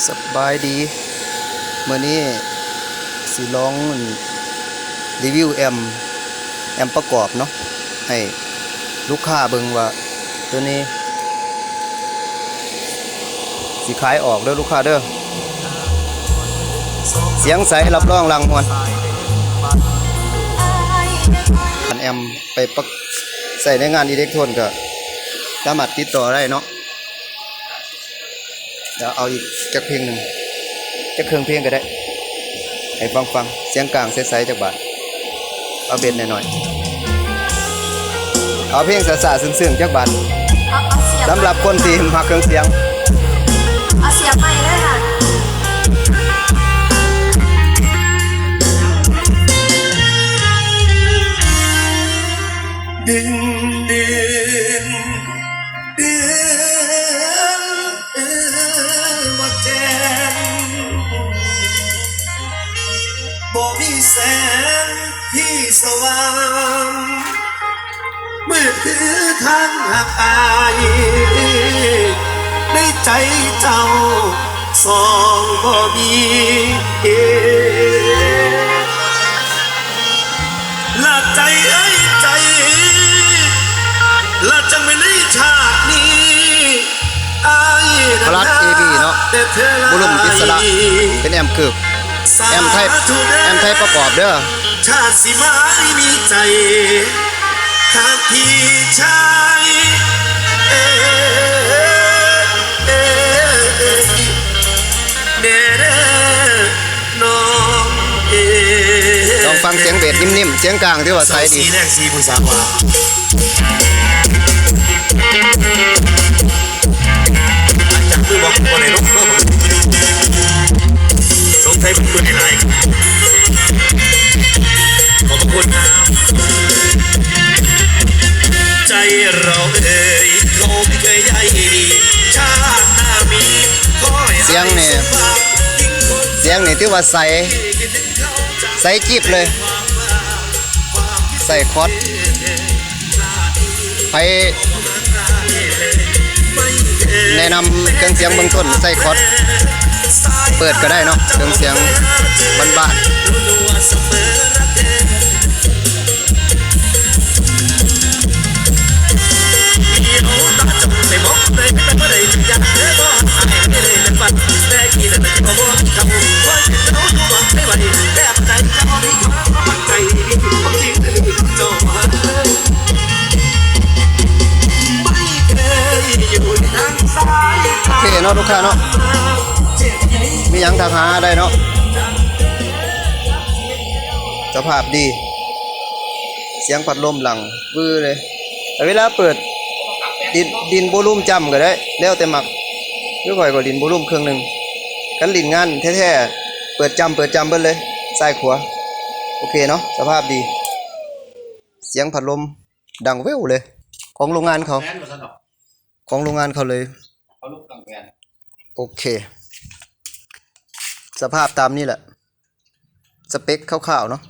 ສະບາຍດີ ມື້ນີ້ຊິລອງຣີວິວແອມ ແອມປະກອບເນາະ ໃຫ້ລູກຄ້າເບິ່ງວ່າໂຕນີ້ຊິຂາຍອອກເດີລູກຄ້າເດີ. ສຽງໃສ ຮັບຮອງລາງມ່ວນ. ຄັນແອມໄປປະ ໃຊ້ໃນງານອີເລັກໂທນກໍສາມາດຕິດຕໍ່ໄດ້ເນາະ. ດຽວເອົາອີກຈັກເພງໜຶ່ງ ຈັກເຄິ່ງເພງກໍໄດ້ ໃຫ້ຟັງໆ ສຽງກາງໃສໆ ຈັກບາດ. ເອົາເບສໜ້ອຍໆ ເອົາເພງຊ້າໆ ຊຶ້ງໆ ຈັກບາດ. ເອົາ ເອົາສຽງ ສຳລັບຄົນທີ່ມັກເຄື່ອງສຽງ ເອົາສຽງໃໝ່ເລີຍຄ່ະ. ເດືອນ ເດືອນ ເດືອນບໍ່ແຈ້ງ ບໍ່ມີແສງທີ່ສະຫວ່າງ ມືດຄືທາງຫາກອາຍ ໃນໃຈເຈົ້າສອງບໍ່ມີ ລະໃຈເອີຍໃຈ ລະຈັ່ງແມ່ນໃນຊາດນີ້ ອາຍ ພະລັດ ເອ ບີ ເນາະ ບຸລຸມ ອິດສະລະ ເປັນແອມເກີບ ແອມໄທ ແອມໄທປະກອບເດີ. ຖ້າຊິມາມີໃຈຫາກພີ່ຊາຍ ເອີ ເອີ ເອີ ແນ່ເດີນ້ອງເອີ. ລອງຟັງສຽງເບສນິ່ມໆ ສຽງກາງຖືວ່າໃສດີ. ແລງສີ່ຜູ້ສາວວ່າ ຈັບມືບອກບໍ່ໄດ້ລົງ ສົງໄສເມື່ອຍຫຼາຍ ຂອບພະຄຸນ. ໃຈເຮົາເອີຍ ເຂົາໄມ່ເຄີຍໃຍດີ ຊາດໜ້າມີ ຂໍໃຫ້ ສຽງນີ້ ສຽງນີ້ຖືວ່າໃສ ໃສຈິບເລີຍ ໃສ່ຄອດ ໃຜແນະນຳເຄື່ອງສຽງເບື້ອງຕົ້ນໃສ່ຄອດ ເປີດກໍໄດ້ເນາະ ເຄື່ອງສຽງບ້ານໆ. ໂອເຄເນາະ ລູກຄ້າເນາະ ມີຫຍັງທັກຫາໄດ້ເນາະ. ສະພາບດີ ສຽງພັດລົມຫຼັ່ງວືເລີຍ. ແຕ່ເວລາເປີດ ດິນ ດິນໂວລູມຈ້ຳກໍໄດ້ ແລ້ວແຕ່ມັກ. ຄືຂ້ອຍກໍດິນໂວລູມເຄິ່ງໜຶ່ງ. ຄັນຫຼິ້ນງານແທ້ໆ ເປີດຈ້ຳ ເປີດຈ້ຳເບິດເລີຍ ຊ້າຍຂວາ. ໂອເຄເນາະ ສະພາບດີ ສຽງພັດລົມດັງແວ່ວເລີຍ ຂອງໂລງງານເຂົາ ຂອງໂລງງານເຂົາເລີຍ. ໂອເຄ ສະພາບຕາມນີ້ແຫຼະ ສະເປັກຄ່າວໆເນາະ.